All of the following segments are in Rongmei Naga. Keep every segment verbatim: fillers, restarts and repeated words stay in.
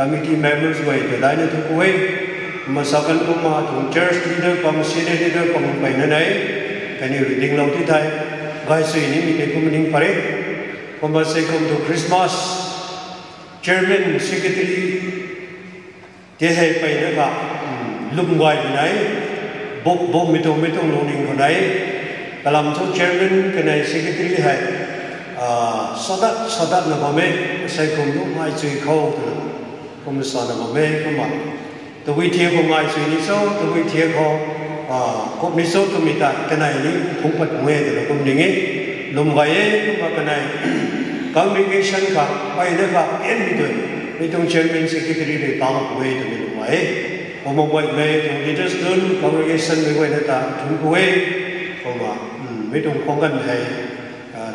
committee members guay ta daina thu ku e. Kumna sakan kumna tuang church leader, kum senior leader, kum peyna nei. Kaniw rui dinglou ti thei, gay sui nimei tei kumna ning pat e. Kumna sei kum tu Christmas chairman, secretary, tei hei peyna kha, lum guay kanei, buk bukmei tuang, mei tuang lungning khou nei, kalam thu chairman kanei secretary hei, sadat sadatna bam e, sei kum tu ngai chui khou twna, kum sana bam e, kumna. Tabui thiak khou ngai chui ni cho, tabui thiak khou, kum ni cho twmei ta, kanei ni phungc pat pung e twna kum ning e, lum guay e, kumna kanei, congregation kha, peyna kha, pianmei tui, mei tuang chairman secretary rui tang pung e twmei lum guay e. Kumna guaymei tuang leaders nunc, congregation mei guayna ta thun ku e. Kumna, mei tuang khwang ganv hei,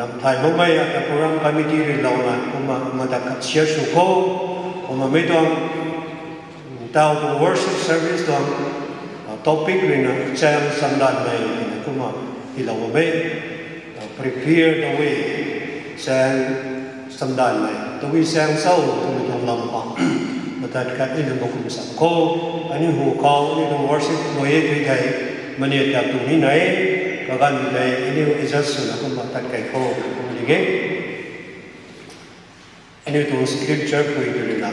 ramh thay makmei ata program committee rui louna, kumna mata khat share sw khou. Kumna mei tuang, tau tuang worship service tuang, topic ruina chaeng chamdanvmei, kumna, tilou bam e, prepare the way, chaeng chamdanvmei, tabui chaeng cho twmei tuang lam khang, matat khat aniu makum sam khou, aniu hu khou, aniu tuang worship lui e tui thei, mani ta tu ni nai, kaganv tei aniu adjust swna kumna tat kai khou, kum ning e. Aniu tuang scripture pui tu ruina,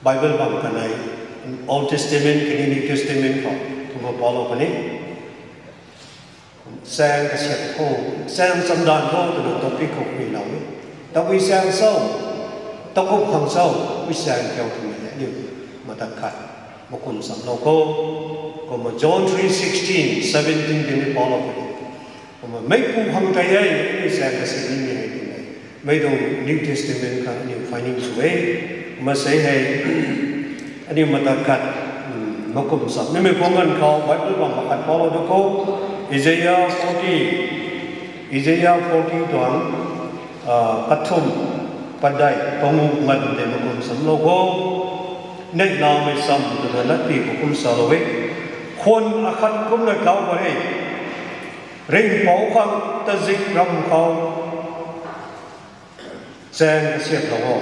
Bible bam kanei, Old Testament khatni New Testament khou, kumna palou kani. Chaeng kasiam khou, chaeng chamdanv khou twna topic khou kuilou e. Tabui chaeng cho, takup khang cho, tabui chaeng kiu twmei aniu matat khat makum samlou khou. Kumna John three sixteen, seventeen tei ni palou kani. Kumna meipu khang tei e, aniu chaeng kasi nimei hei twmei, mei tuang New Testament khang aniu finding sw e. Kumna sei hei, aniu matat khat, makum sam nimei khwang ganv khou Bible bam makhat palou da khou, Isaiah forty, Isaiah forty tuang, kathumh, padeih, panguh nganv tei makum samlou khou, neihlamei cham twna latpi khou kum salou e. Khwan akhat kumna kau pat e. Ringhpouc khang tazik ram khou chaeng kasiamhlou o.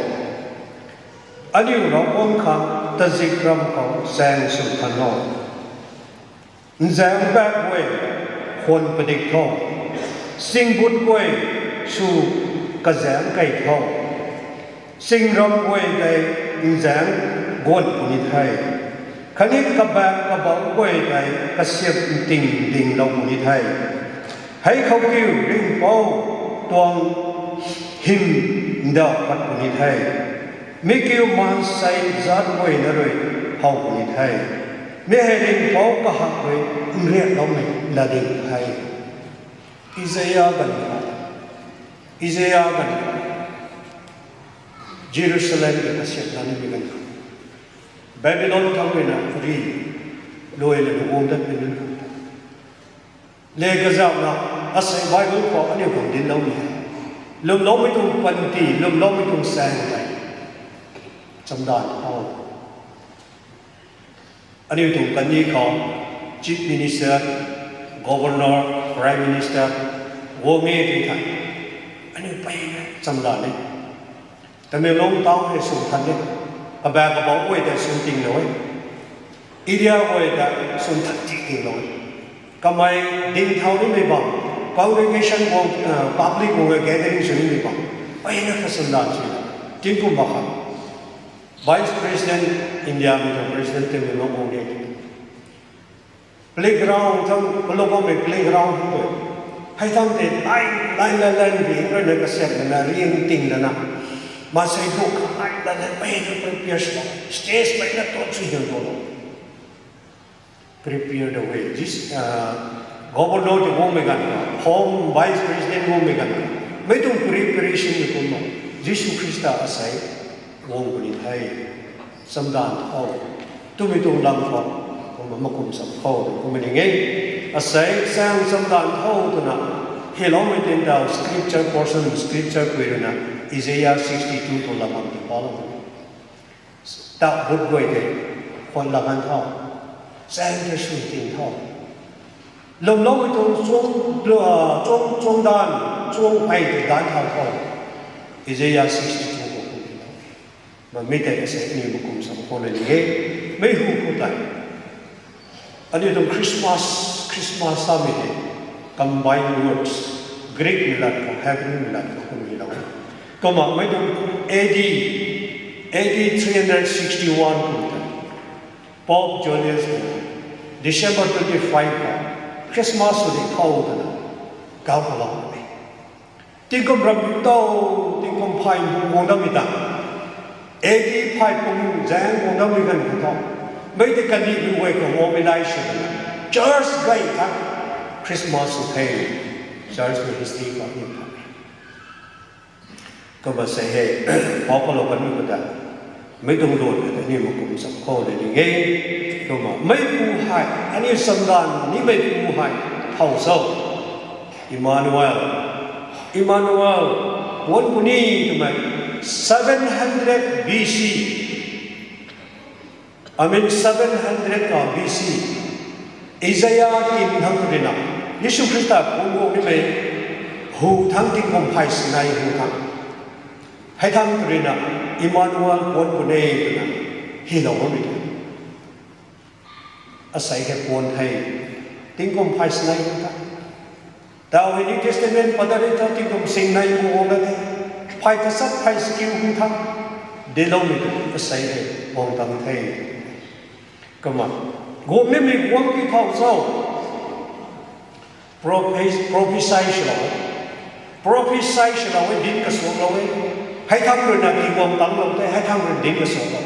Aniu Ravguangc khang tazik ram khou chaeng sw than o. Nzaeng baek guay khwan padik tho. Singbut guay sw kazaengc kei tho. Singram guay tei nzaeng guan puni the. Khatni kabaek kabauh guay tei kasiamh nting dinglou puni the. Hei khou kiu Ringhpouc tuang hym ndauh pat puni the. Mi kiu maansei zaat guayna rui how puni the. Mi hei Ringhpouc kahak rui nriakloumei latding the. Isaiah ganv khou, Isaiah ganv khou, Jerusalem tei kasiamhna nimei ganv khou, Babylon thangc ruina ri luai lana guang datmei nunc khou, le kazauhna, asei Bible khou aniu khang dincloumei hei, lwmloumei tuang panty, lwmloumei tuang chaeng tei chamdanv khou, aniu tuang kandih khou Chief Minister, Governor, Prime Minister guang e tw thei, aniu peyna chamdanv e. Tamenglong town hei sw than e. Kabaek kabauh guay tei sw tinglou e. Area guay tei sw than ti tinglou e. Kamei ding thau nimei bam, congregation guang, public guang gathering sw nimei bam, peyna kha chamdanv sw e. Tingkum mak kha Vice President, Indiamei tuang President Tamenglong guang e. Playground thangc, kalou bammei playground thangc tei, hei thangc tei line, line, line, line ri ruina kasiamh lana, riang ting lana, maansei bu kha line, line, line peyna prepare sw, stage peyna tuang sw ding tuang prepare the way. Governor tei guangmei ganv khou, Home Vice President guangmei ganv khou, mei tuang preparation tei kumna, Jisu Khrista asei guang puni the, chamdanv tho twmei tuang lam khou, kumna makum sam khou kumna ning e. Asei chaeng chamdanv tho twna hyloumei tin tau scripture portion, scripture pui ruina Isaiah sixty-two tuang lam khou tei palou. Tabut guay tei khwan laa kan tho, chaeng tei sw ting tho, lwmloumei tuang chuang, chuang, chuang danv, chuang pey tei danc thau tho. Isaiah sixty-two khou kum Mami tei ase aniu makum sam khou na ni e. Mei hu khou tei, aniu tuang Christmas, Christmas samei hei combined words, Greek mei lat khou, Hebrew mei lat khou kum ni lou. Kumna mei tuang A D, A D three hundred sixty-one kum tei Pope Julius, December twenty-five khou Christmas sw di khou twna kau khou lou e. Tingkum ram mi tau, tingkum phay bu guang dam mi ta, A D phay pung zaeng guang dam mi ganv khou tho, mei tei kandih mi guay khou mobilize sw twna church gay tha Christmas sw the. Church mei history khou ni tha. Kumna sei hei, pau palou kanmei khou ta, mei tuang luan khou ta ni makum sam khou na ni e. Kumna meipu hei, aniu chamdan nimeipu hei thow cho? Emmanuel, Emmanuel, puan puni twmei seven hundred B C, I mean seven hundred ka B C, Isaiah kin thang tu rina, Jisu Khrista puan guang nimei hu thang tingkum phay sinei hu thang, hei thang tu rina Emmanuel puan puni twna hylou bammei tu. Asei hei puan the, tingkum phay sinei hu thang. Tau hei New Testament padari tho tingkum singnei hu guang na the, phay tachat phay sikiu hu thang dincloumei tu asei hei guang tam the. Kumna guang nimei guang ki thow cho? Prophe-, prophecy swlou e. Prophecy swlou e, dinc kasuaklou e. Hei thang ruina tingkum tanglou the, hei thang rui dinc kasuaklou e.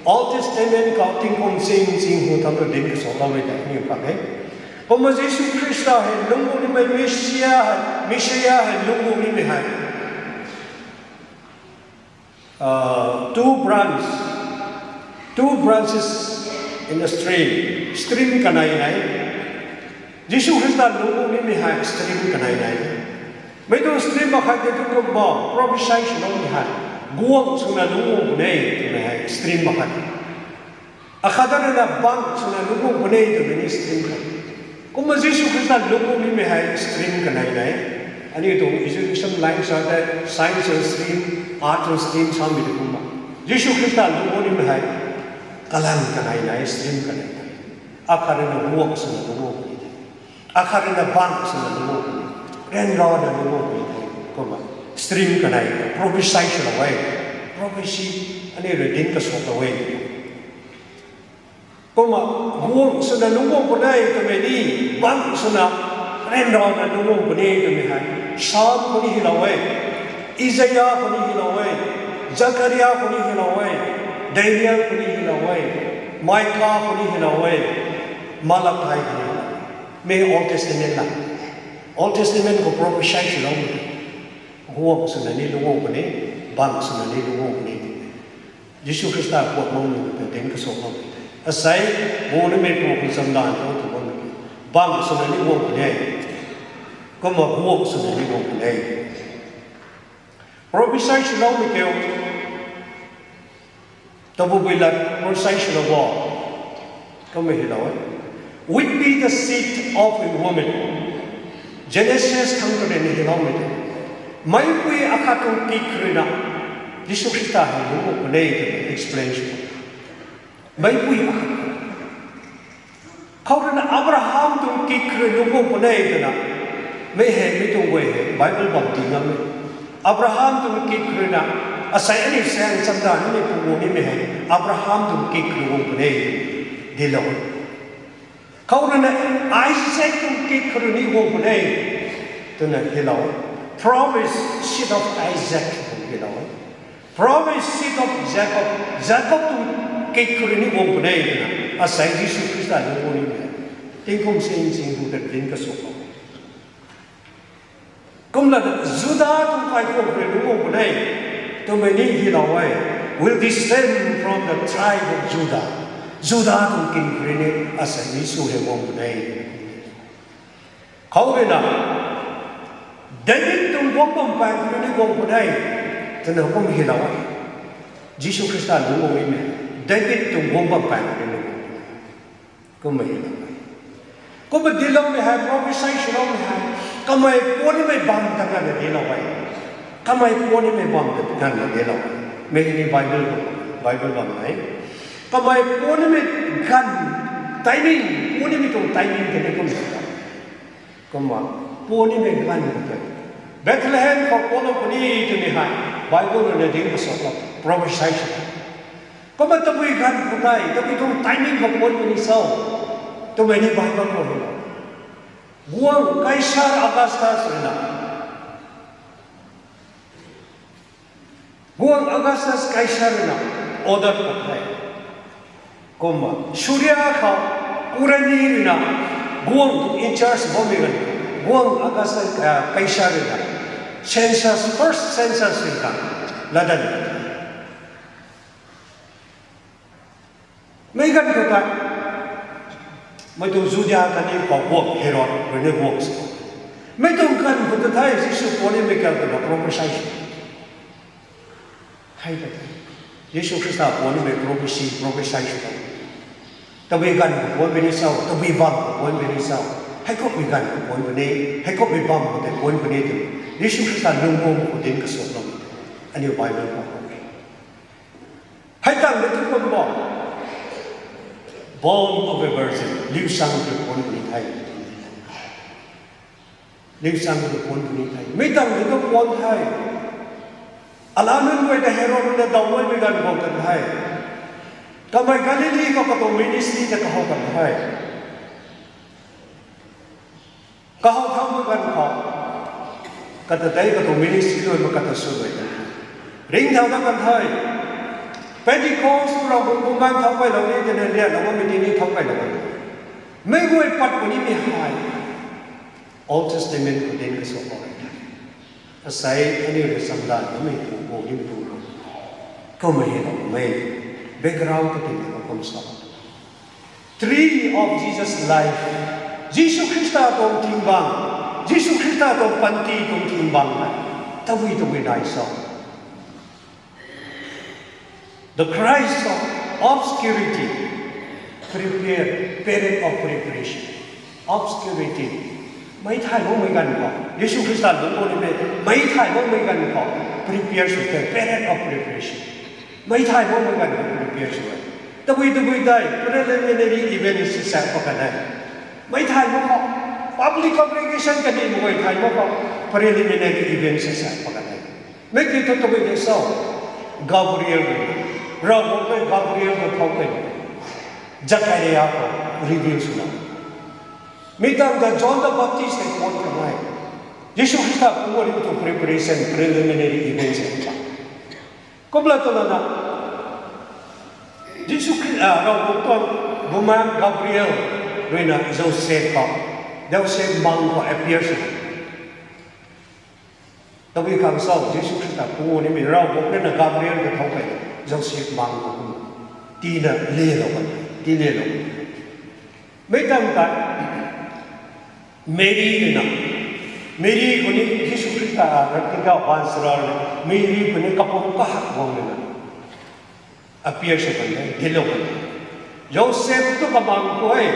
Old Testament khou tingkum sing sing hu thang rui dinc kasuaklou e tei ni pat e. Kumna Jisu Khrista hei lungc guang nimei Messiah hei, Messiah hei lungc guang nimei hei, two branch, two branches in a stream, stream kanei nai. Jisu Khrista lungc guang nimei hei stream kanei nai. Mei tuang stream makhat tei tu kumna prophecy swloumei hei, guang swna lungc guang puni twmei hei stream makhat. Akhat ruina bang swna lungc guang puni twmei ni stream khat. Kumna Jisu Khrista lungc guang nimei hei stream kanei nai. Aniu tuang education line sa tei science stream, art stream samei tei kumna, Jisu Khrista lungc guang nimei hei kalan kanei nai, stream kanei nai. Akhat ruina guang swna lungc guang puni the, akhat ruina bang swna lungc guang puni, ryanrana lungc guang puni the. Kumna stream kanei, prophecy swlou e, prophecy, aniu rui dinc kasuaklou e. Kumna guang swna lungc guang puni twmei ni, bang swna ryanrana lungc guang puni twmei hei Psalm khou ni hylou e, Isaiah khou ni hylou e, Zechariah khou ni hylou e, Daniel khou ni hylou e, Micah khou ni hylou e, Malachi khou ni hylou e. Mei Old Testament la, Old Testament khou prophecy swloumei, guang swna ni lungc guang puni, bang swna ni lungc guang puni twmei Jisu Khrista puan guang nimei ta dinc kasuaklou e. Asei, guang nimeipu khou chamdan tho tu bammei, bang swna ni guang puni, kumna guang swna ni guang puni. Prophecy swloumei kiu, tabui lat prophecy swlou bo, kumna hylou e. Will be the seed of a woman. Genesis thang tu rina hyloumei tei, meipui akhat tuang kik ruina Jisu Khrista hei lungc guang puni twna explain sw. Meipui akhat khou ruina Abraham tuang kik rui lungc guang puni twna, mei hei mei tuang guay hei Bible bam ti ngam e. Abraham tuang kik ruina, asei aniu saeng chamdan nimeipu guang nimei hei Abraham tuang kik rui guang puni twna dinclou. Khou ruina Isaac tuang kik khou rui ni guang puni twna hylou. Promise seed of Isaac twna hylou. Promise seed of Jacob, Jacob tuang kik khou rui ni guang puni twna, asei Jisu Khrista lungc guang nimei tingkum sing sing hu ta dinc kasuaklou. Kumna Juda tuang kaikhwang khou rui lungc guang puni twmei ni hylou e. Will descend from the tribe of Judah. Juda tuang kin khou rui ni asei Jisu hei guang puni. Khou ruina David tuang guang bam paeng khou rui ni guang puni twna kum hylou e. Jisu Khrista lungc guang nimei David tuang guang bam paeng khou rui ni guang puni, kumna hylou e. Kumna dincloumei hei, prophecy swloumei hei, kamei puan nimei bam ta nganvna dinclou e. Kamei puan nimei bam ta nganvna dinclou e. Mei ni Bible khou Bible bam e. Kamei puanimei ganv, timing, puanimei tuang timing tei ni kum sa. Kumna, puanimei ganv khou tei Bethlehem khou puanlou puni twmei hei Bible rui na dinc kasaklou, prophecy sw. Kumna tabui ganv khou tei, tabui tuang timing khou puan puni cho, twmei ni Bible khou hei. Guangc Kaisar Augustus rui na, Guangc Augustus Kaisar rui na order pat the. Kumna, Syria khou Kurani rui na, guangc in charge bammei ganv, Guangc Augustus, ah, Kaisar rui na, census, first census rui na, ladan. Mei ganv khou tei, mei tuang Judia khatni khou guangc Herod rui ni guangc sw. Mei tuang ganv khou tei thei Jisu puanimei kau twna prophecy sw. Hei ta the. Jisu Khrista puanimei prophecy, prophecy sw ta. Tabui ganv khou puan puni cho, tabui bam khou puan puni cho. Heikumhmei ganv khou puan puni, heikumhmei bam khou tei puan puni tw. Jisu Khrista lungc guang khou dinc kasaklou. Aniu Bible khou. Hei tangv mei tu kum bo. Born of a virgin, liusang tu puan puni the. Liusang tu puan puni the. Mei tangv mei tu puan the. Ala nunc guay ta Herod rui na dawmei ganv khou kan the. Kamei Galilee khou katuang ministry ta kahou kan the. Kahou thau mei ganv khou, kata tei katuang ministry lou ma kata sw rui kan the. Ringcthau dat kan the. Pentecost Ravguangc bumaengh thau kailou ni twna lianlou bammei tini thau kailou kan the. Mei guay pat punimei hei Old Testament khou dinc kasaklou rui the. Asei aniu rui chamdan bammei pu pu nimei tu rui, kumna hei lou mei, background ta tina kum sa. Tree of Jesus' life. Jisu Khrista tuang thingbang, Jisu Khrista tuang panty tuang thingbang hei tabui tabui nai cho? The Christ of obscurity, prepare, parent of preparation. Obscurity. Mei thay makmei ganv khou, Jisu Khrista lungc guang nimei, mei thay makmei ganv khou, prepare sw the, parent of preparation. Mei thay makmei ganv khou prepare sw e. Tabui tabui tei preliminary event sw sa pa kan e. Mei thay mak khou, public congregation kandih mak guay thay mak khou, preliminary event sw sa pa kan e. Mei kiu thu tabui de cho, Gabriel, Ravguangc rui Gabriel khou thau kei, Zakaria khou reveal swna. Mi tangv ta John the Baptist hei puan kan e. Jisu Khrista puan nimei tuang preparation, preliminary event sw pa. Kumla twna na, Jisu Khri-, ah, Ravguangc tuang bumaengh Gabriel rui na Joseph khou, Joseph mang khou appear sw. Tabui khang cho, Jisu Khrista puan nimei Ravguangc rui na Gabriel khou thau kei, Joseph mang khou kum, tina lelou kan, tii lelou kan. Mei tangv ta, Mary rui na, Mary khou ni Jisu Khrista, ah, raktika baanchara rui na, Mary khou ni kapumc kahak guang rui na appear sw kan the, dinclou kan the. Joseph tu kamang khou e,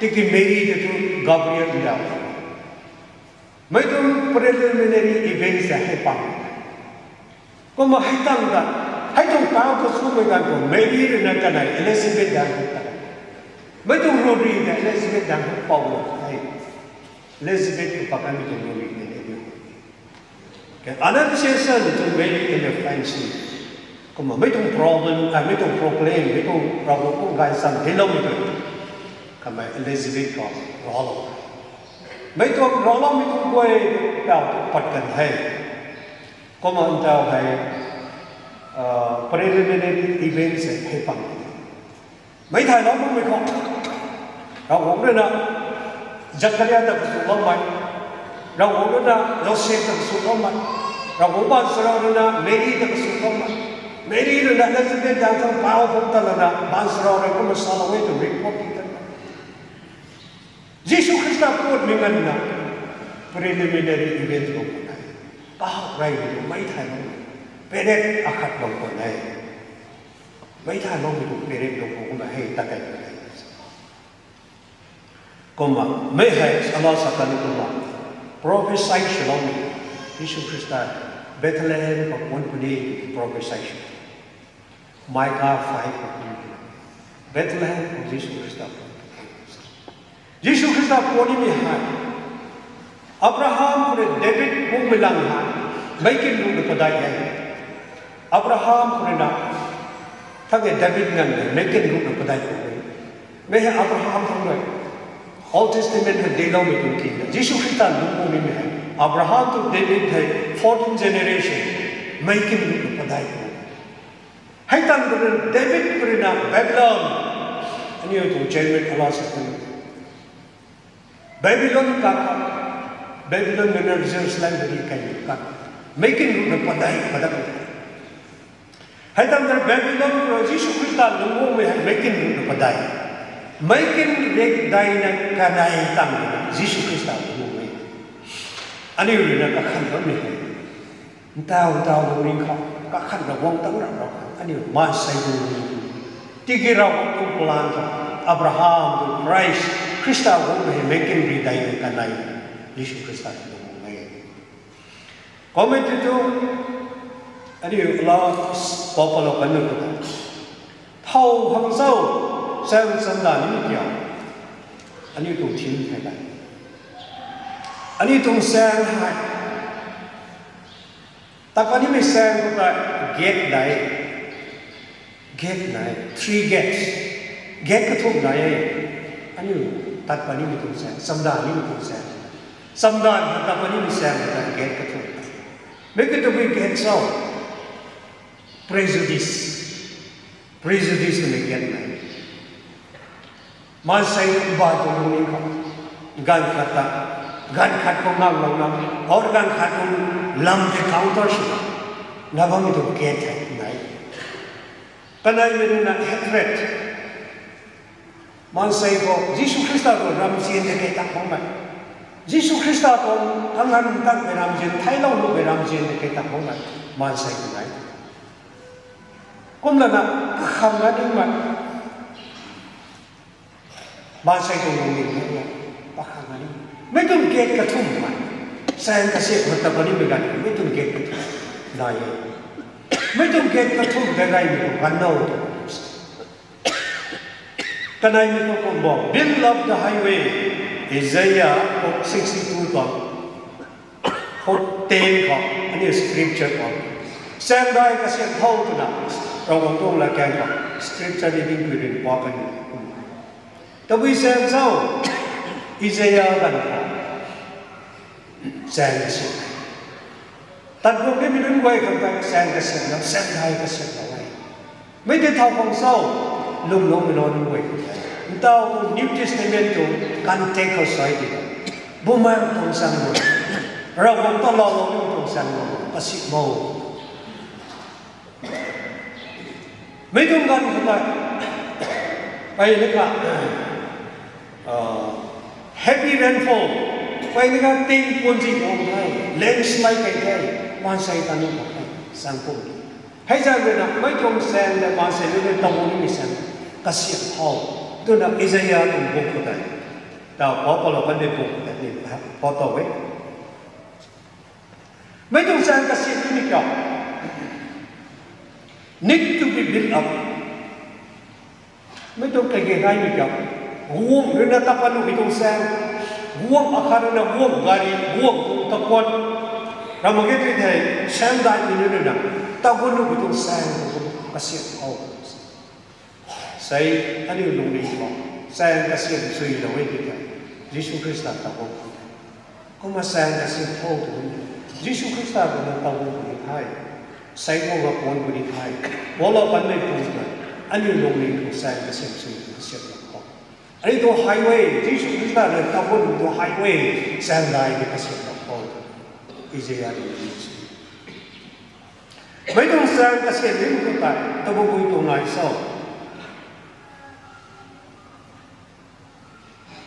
tiki Mary tei thu Gabriel ndiu. Mei tuang preliminary events hei pang. Kumna hei tangv ta, hei tuang tau khou swmei ganv khou Mary rui na kanei Elizabeth daeng khou ta, mei tuang ruri ta Elizabeth daeng khou pou lou the. Elizabeth khou pakanmei tuang ruri tei ni. Annunciation to Mary in the fancy. Kumna mei tuang problem, ah, mei tuang proclaim, mei tuang Ravguangc khou gaychamv dincloumei tu, kamei Elizabeth khou raclou. Mei tuang racloumei tuang guay tau tu pat kan the. Kumna ntau hei, ah, preliminary events hei pang. Mei thaylou makmei khou, Ravguangc rui na Zakaria ta kasu bammei, Ravguangc rui na Joseph ta kasu bammei, Ravguangc baanchara rui na Mary ta kasu bammei, Mary rui na Elizabeth daeng thang pau khou ta lana baanchara rui kumna salou e tw report ti tan. Jisu Khrista puanmei nganvna preliminary event khou kan e. Kahak rey ni mei thay makmei, parent akhat bam kan e. Mei thay makmei tuang parent lung khou kumna hei ta kei kan e. Kumna mei hei salou sa kan kumna, prophecy swloumei, Jisu Khrista Bethlehem khou puan puni, prophecy sw. Micah five khou kum e, Bethlehem khou Jisu Khrista puan. Jisu Khrista puan nimei hei Abraham khou rui David guangmei lang hei meic kin ruhna padai e. Abraham khou rui na thang e David nganv mei meic kin ruhna padai e. Mei hei Abraham thang rui Old Testament hei deloumei tuang kin na Jisu Khrista lungc guang nimei hei Abraham tu David hei fourteen generation meic kin ruhna padai e. Hei tang khou rui David khou rui na Babylon, aniu tuang chairman ala sa khou Babylon kak, Babylon mei na Jerusalem mei kai kak, meic kin ruhna padai padak. Hei tang khou Babylon khou rui Jisu Khrista lungc guangmei hei meic kin ruhna padai. Meic kin rikdaina kanei tang khou Jisu Khrista lungc guangmei. Aniu rui na kakhan bammei hei ntau ntau lungning khou kakhan na guang tang ra ra khang aniu maansei lungning tiki Ravguangc tuang plan khou Abraham tu Christ, Khrista guangmei hei meic kin rikdaina kanei Jisu Khrista lungc guang e. Kummei tu tu aniu la pau palou kan nu ta thow khang cho, saeng chamdan nimei kiu, aniu tuang thim hei ta, aniu tuang saeng hei tat pat nimei saeng khou ta gate nai, gate nai, three gates, gate kathumh nai e. Aniu tat pat nimei tuang saeng, chamdan nimei tuang saeng, chamdan khou tat pat nimei saeng khou ta gate kathumh nai. Meic kiu tabui gate cho, prejudice, prejudice twmei gate nai. Maansei ba tuang lungning khou, ganv khat ta, ganv khat khou ngamlouna, or ganv khat tuang lam tei counter swna, na bammei tuang gate hei nai. Kaneimei rui na hatred, maansei khou Jisu Khrista tuang ramzian tei kei tak makmei, Jisu Khrista tuang kanganv tatmei ramzian, theiclou nuhmei ramzian tei kei tak makmei, maansei khou nai. Kumlana kakhang na ningmei, maansei tuang lungning hei kakhang na ni, mei tuang gate kathumh mei, saeng kasiamh khou tat pat nimei ganv, mei tuang gate kathumh nai e. Mei tuang gate kathumh tei reymei khou ganv now tu kaneimei khou kum bo, build up the highway, Isaiah sixty-two tuang khou ten khou, aniu scripture khou, saengdai kasiamh tho twna Ravguangc tuang latkaeng khou scripture reading pui rui pa kan kum, tabui saeng cho, Isaiah ganv khou saeng kasiamh, tat guang nimei nunc guay khang ta saeng kasiamhlou, saengdai kasiamhlou e. Mei tei thow khang cho, lwmloumei lou nunc guay khang ta, ntau tuang New Testament tuang context khou sa ti ta, Bumaengh tuang saeng lou, Ravguangc ta laalou nimei tuang saeng lou kasiamh bo. Mei tuang ganv khou ta, ai ni kha, heavy rainfall, pei ni kha ting puanzi guang the, landslide kei the, maansei ta ni mak the, saeng kum. Hei zaeng rui na mei tuang saeng tei maansei rui na taw nimei saeng kasiamh tho twna Isaiah tuang book khou tei, ta pau palou kan de book khou tei ni pau tow e. Mei tuang saeng kasiamh nimei kiu, need to be built up. Mei tuang kage naimei kiu, guangc rui na tat pat nuhmei tuang saeng, guangc akhat rui na guangc gari, guangc tuang takuan, ram mak ge tui thei, saengdaimei nunc rui na tat gut nuhmei tuang saeng, kasiamh tho. Sei, aniu lungning khou saeng kasiamh suilou e tiki, Jisu Khrista ta guang the. Kumna saeng kasiamh tho tw, Jisu Khrista rui na taw gut puni the, sei guang a puan puni the, paulou kanmei pu na, aniu lungning khou saeng kasiamh sui kasiamhlou khou, aniu tuang highway, Jisu Khrista rui taw gutmei tuang highway, saengdai tei kasiamhlou khou, Isaiah rui ni si. Mei tuang saeng kasiamh nimei khou tei tabui tuang nai cho?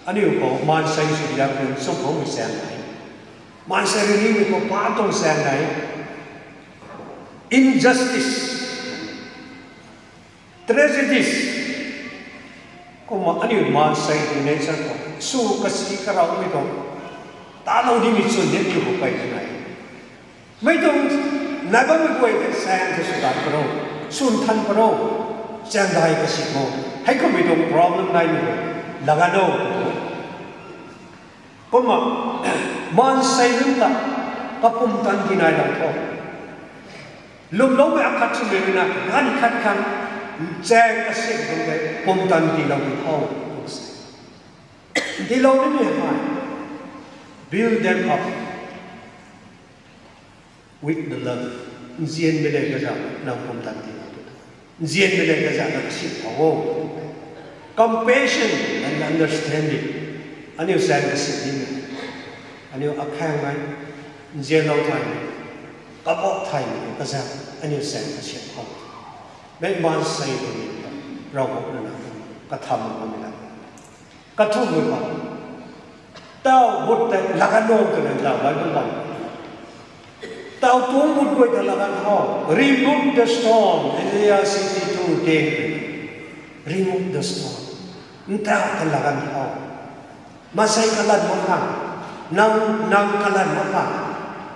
Aniu khou maansei sw diak rui nchumhloumei saeng nai, maansei rui nimei khou pa tuang saeng nai, injustice, tragedies. Kumna aniu maansei tuang nature khou sw kasi karaumei tuang, talou nimei chwn ni aniu khou pey nai. Mei tuang nai bammei guay tei saeng ta sw tat karo. Swn than paro, chaeng dai kasi mo. Hei kummei tuang problem nai ni, lagan o. Kumna, maansei nunc ta, kapumtan ti nai lang tho. Lwmloumei akhat swmei rui na, ganv khat khang, chaeng kasi tuang tei, pumtan ti lang tho. Tilou nimei hei, build them up with the love. Nzianmei le kazat, nang pumtan ti lang tho. Nzianmei le kazat na kasi tho. Compassion and understanding. Aniu chaeng kasi ni. Aniu akhang nai, nzianlou thay ni, kabok thay ni, kazat, aniu chaeng kasi tho. Mei maansei ni, Ravguangc na, katham na, kathumh mei pa. Tau but tei lagan o twna tau Bible bam. Tau tuang but guay ta lagan tho. Remove the stone. Isaiah sixty-two ten. Remove the stone. Ntau ta lagan tho. Maansei kalan mak khang. Nang, nang kalan mak khang.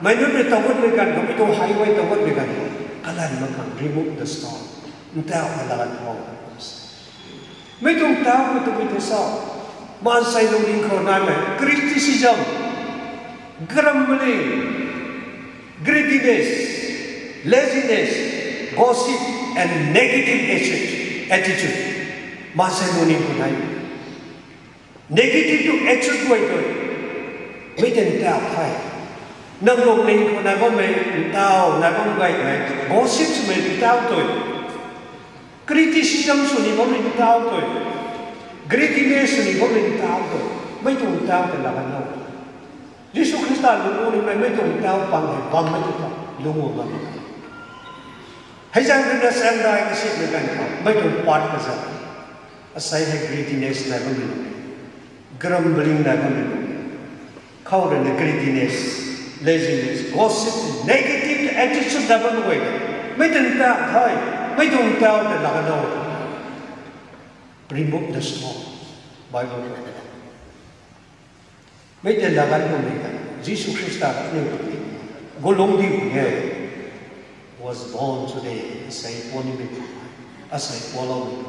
Mei nunc rui tagut mei ganv, mei tuang highway tagut mei ganv. Kalan mak khang. Remove the stone. Ntau ta lagan tho. Mei tuang tau khou tabui tei sa, maansei lungning khou naimei criticism, grumbling, greediness, laziness, gossip, and negative attitude, attitude. Maansei lungning khou nai negative tuang attitude guay tei, mei tei ntau the. Nang lungning khou nai bammei ntau, nai bam gaymei, gossip swmei ntau tei, criticism sw ni bammei ntau tei, greediness sw ni bammei ntau tei, mei tuang ntau tei lagan o. Jisu Khrista lungc nimei, mei tuang ntau pang hei bammei tu ta lungc bammei. Hei zaeng rui na chaeng dai kasimei ganv khou, mei tuang pat kazat. Asei hei greediness nai bammei, grumbling nai bammei. Khou rui na greediness, laziness, gossip, negative attitude nai bammei guay. Mei tuang ntau the, mei tuang ntau tei lagan o. Remove the stone. Bible khou. Mei tei lagan o mei ta. Jisu Khrista aniu khou ni gulungc diu e. Was born today. Asei puan nimei, asei puanloumei.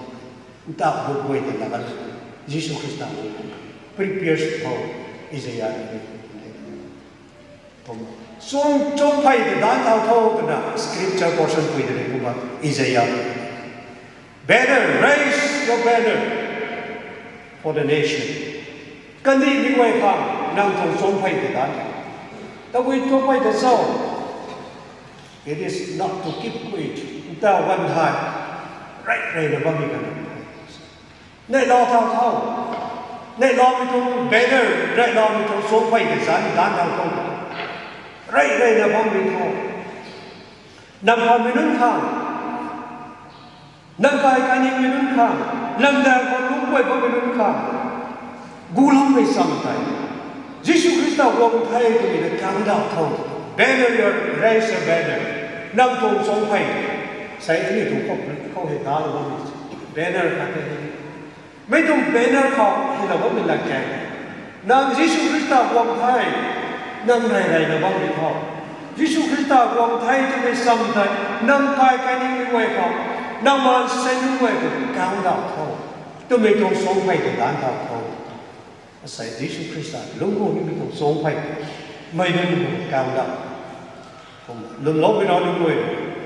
Ntau but guay tei lagan o. Jisu Khrista o. Prepares for Isaiah. Chuang, chuang phey tei daanc thau tho twna scripture portion pui de kumna Isaiah. Banner, raise your banner for the nation. Kandihmei guay khang nang tuang chuang phey tei daanc. Tabui chuang phey tei cho? It is not to keep quiet. Ntau ganv thei, rey reyna bammei ganv. Neihla thau tho. Neihlamei tuang banner, neihlamei tuang chuang phey tei zanc daanc thau tho. Rey reyna bammei tho. Nang phammei nunc khang, nang kai kaningmei nunc khang, nang daeng khou lungc guay bammei nunc khang, guloumei cham tei, Jisu Khrista guang the twmei ta kangdauh tho. Banner, your raise a banner. Nang tuang chuang phey, sei aniu tuang khou, khou hei daanc bammei banner khat tei. Mei tuang banner khou hei la bammei lat khe. Nang Jisu Khrista guang the, nang rey reyna bammei tho. Jisu Khrista guang the twmei cham tei, nang kai kaningmei guay khou, nang maansei nunc guay khou kangdauh tho. Twmei tuang chuang phey tei daanc thau tho. Asei Jisu Khrista lungc gu nimei tuang chuang phey, mei nunc khou kangdauh. Lwmloumei nunc guay,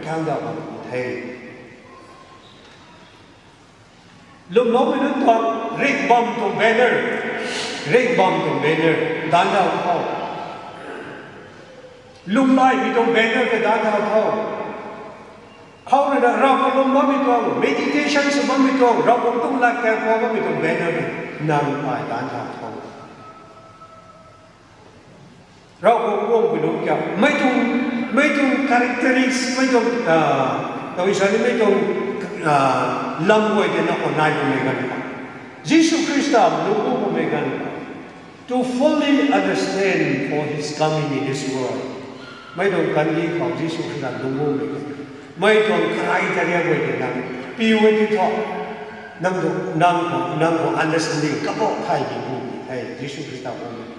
kangdauh bam the. Lwmloumei nunc tuang ringh bam tuang banner, ringh bam tuang banner daanc thau tho. Lunglaimei tuang banner tei daanc thau tho. Khou rui na Ravguangc lwm bammei tuang, meditation sw bammei tuang, Ravguangc tuang lat kang khou bammei tuang banner tei nang ai daanc thau tho. Ravguangc guangpui lungc kiu, mei tuang, mei tuang characteristics, mei tuang, ah, taw sa ni mei tuang, ah, lam guay tei na khou nai bammei ganv khou, Jisu Khrista lungc gu bammei ganv khou, to fully understand for his coming in this world. Mei tuang kandih khou Jisu Khrista lungc gumei, mei tuang criteria guay tei nang piu e ti thu, nang tu, nang khou, nang khou understanding kabok thay di bu hei Jisu Khrista guangmei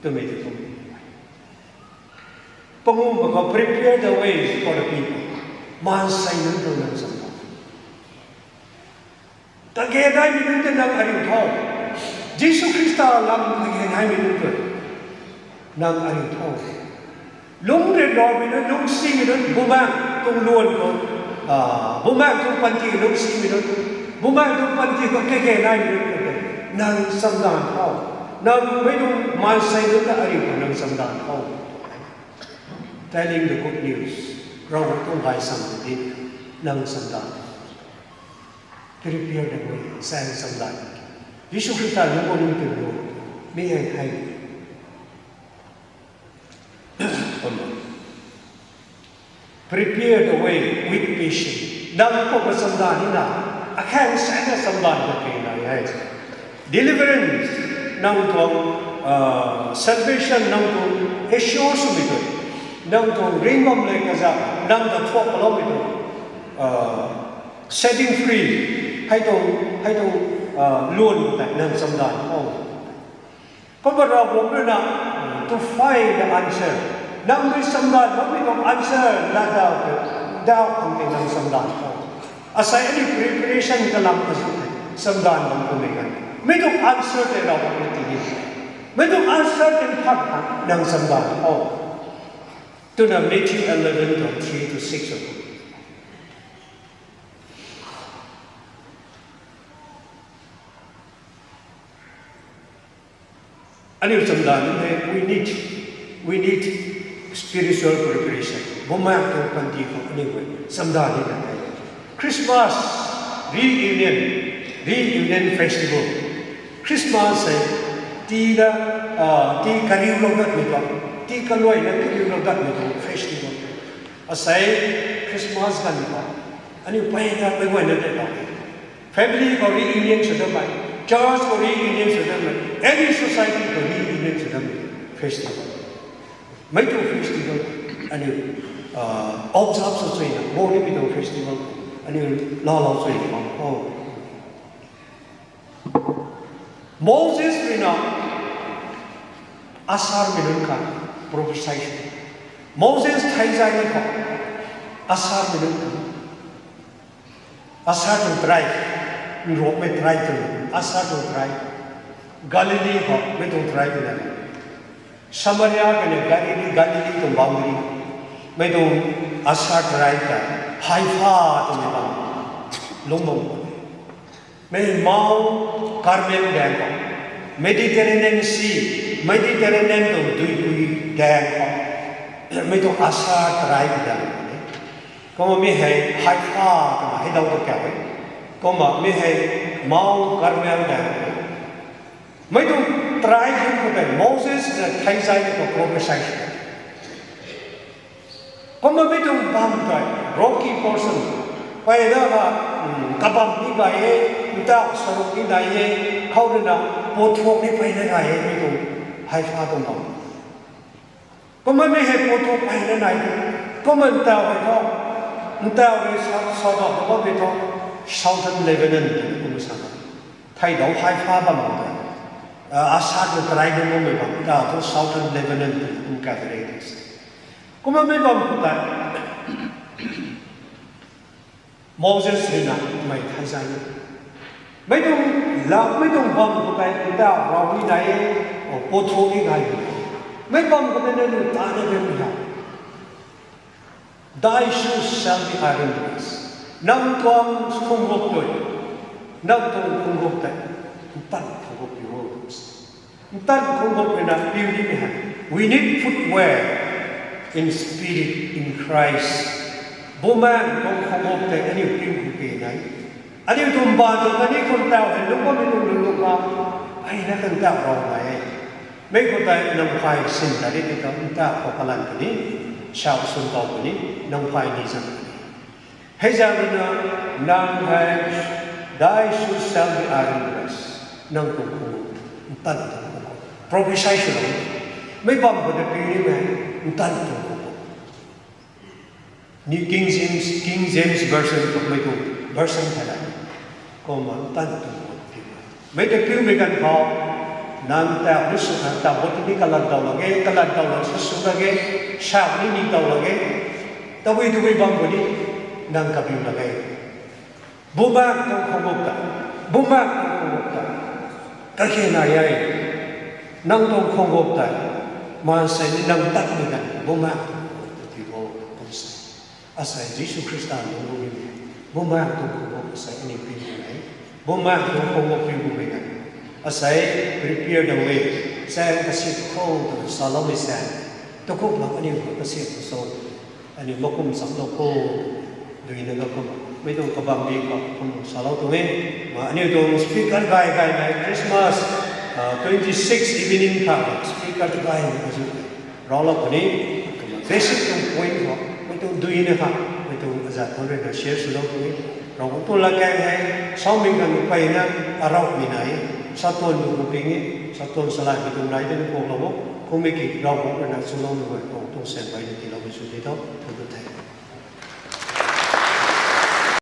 twmei tei kum. Panguh mak khou prepare the way for the people. Maansei nunc tu nang sam Kage naimei nunc tei nang ariu tho. Jisu Khrista lam kage naimei nunc tei nang ariu tho. Lungc ryanramei nunc, lungcsimei nunc, Bumaengh tuang luan khou, Bumaengh tuang panty lungcsimei nunc, Bumaengh tuang panty khou kage naimei nunc tei nang chamdan tho. Nang mei tuang maansei nunc ta ariu khou nang chamdan tho. Telling the good news, Ravguangc tuang gaychamv ta di, nang chamdan tho. Prepare the way, sa chamdan. Jisu Khrista lungc bam nunc tei lu, mi hei hei. Prepare the way with patience. Nang khou chamdan nina, akhang sana chamdan khou kage nai e. Deliverance, nang tuang salvation, nang tuang assure swmei tu, nang tuang ringh bam le kazak, nang ta thuak paloumei tu, setting free, hei tuang, hei tuang luan tei nang chamdan tho. Kumna Ravguangc rui na, to find the answer. Nang rui chamdan bammei tuang answer la daw tei, daw khang tei nang chamdan tho. Asei aniu preparation kalam kazu tei chamdan bam kummei ganv, mei tuang answer tei Ravguangc rui tii ni. Mei tuang answer tei phat khang nang chamdan tho. Twna Matthew eleven tuang three to six o. Aniu chamdan ni hei, we need, we need spiritual preparation. Bumaengh tuang panty khou aniu hei chamdan nina e. Christmas reunion, reunion festival. Christmas hei tii da, tii kariulou datmei tuang, tii kaluaina kariulou datmei tuang festival. Asei Christmas ganv khou aniu peyna mei guayna tei tau, family khou reunion sw dammei, church khou reunion sw dammei, any society khou reunion sw dammei festival. Mei tuang festival aniu observe sw chuina, bo nimei tuang festival aniu laalou chuina bam kho. Moses rui na Asarmei nunc khang prophecy sw. Moses thei zai ni khou Asarmei nunc khang, Asar tuang tribe, nruakmei tribe tuang, Asar tuang tribe, Galilee khou mei tuang tribe na, Samaria kaniw Galilee, Galilee tuang boundary, mei tuang Asar tribe ta Haifa twmei bam lungc bam khou, mei Mount Carmel daeng khou, Mediterranean Sea, Mediterranean tuang duipui daeng khou, mei tuang Asar tribe daeng khou, kumna mi hei Haifa twna hei dau ta kau e, kumna mi hei Mount Carmel daeng khou, mei tuang tribe khou tei Moses na thei zai ni khou prophecy sw. Kumna mei tuang bam tei rocky portion, peyna kha, kabam ni gay e, ntak saruk ni nai e, khou rui na pothuak ni peyna gay e, mei tuang Haifa tuang bam. Kumna mi hei pothuak peyna nai e, kumna ntaw hei thu, ntaw rui sa, sa bam thu, southern Lebanon twna kumna sa na, thei dau Haifa bam tei, Asar tuang tribe bammei bam, ntaw thu southern Lebanon twna kum kage re tei se. Kumna mei bam khou tei Moses rui na mei thei zai ni, mei tuang la, mei tuang bam khou tei ntaw rav ni nai e, pothuak ni gay e, mei bam khou tei nanu ta ni bam ni hei, thy shoes shall be iron brace. Nang tuang khungguk tei, nang tuang khungguk tei ntan khungguk piu o. Ntan khungguk rui na piu nimei hei, we need footwear in spirit in Christ. Bumaengh tuang khungguk tei aniu piu khou kage nai. Aniu tuang bam tuang kani khou ntaw hei lungc bammei tuang lungc lungc kha, ai na kan ntaw rav nai e. Mei khou tei nang phay sin ta ri tei ta ntaw khou kalan puni, sau swn tau puni, nang phay ni zan puni. Hei zaeng rui na, nang hei, thy shoes shall be iron brace. Nang tuang khungguk ntan tuang khungguk, prophecy swlou, mei bam khou tei piu nimei ntan tuang khungguk. New King James, King James Version khou mei tuang version thei la, kumna ntan tuang khungguk piu e. Mei tei piumei ganv khou, nang ta ni sw kha, ta bot ni kalat daw lak ge, kalat daw lak sw sw lak ge, sa ni ni daw lak ge, tabui tabui bam khou ni nang kabiu lak ge. Bumaengh tuang khungguk ta, Bumaengh tuang khwangup tei kakhe nai e. Nang tuang khwangup tei maansei ni nang tatmei ganv Bumaengh tuang khwangup tei tii o, kum sa. Asei Jisu Khrista lungc ru nimei, Bumaengh tuang khwangup asei aniu piu e. Bumaengh tuang khwangup piu bumei ganv, asei prepare the way, chaeng kasiamh khou twna saloumei sa, takumhna aniu khou kasiamh kho cho, aniu makum chamlou kho, duina ga kum, mei tuang kabambi khou kum salou tuang e. Ma aniu tuang speaker gay gaymei Christmas twenty six evening khou speaker gaymei azu ravlou puni, kumna basic tuang point khou mei tuang duina kha, mei tuang azat khou ruina share swlou puni. Ravguangc tuang latkaeng hei samei ganv mpeyna arauhmei nai e. Satuan nu kum ping e, Satuan salaimei tuang nai tei na kuaklou o. Kummei ki Ravguangc ruina swloumei guay khou tuang syan peyna tiiloumei sw di tho, thank you the.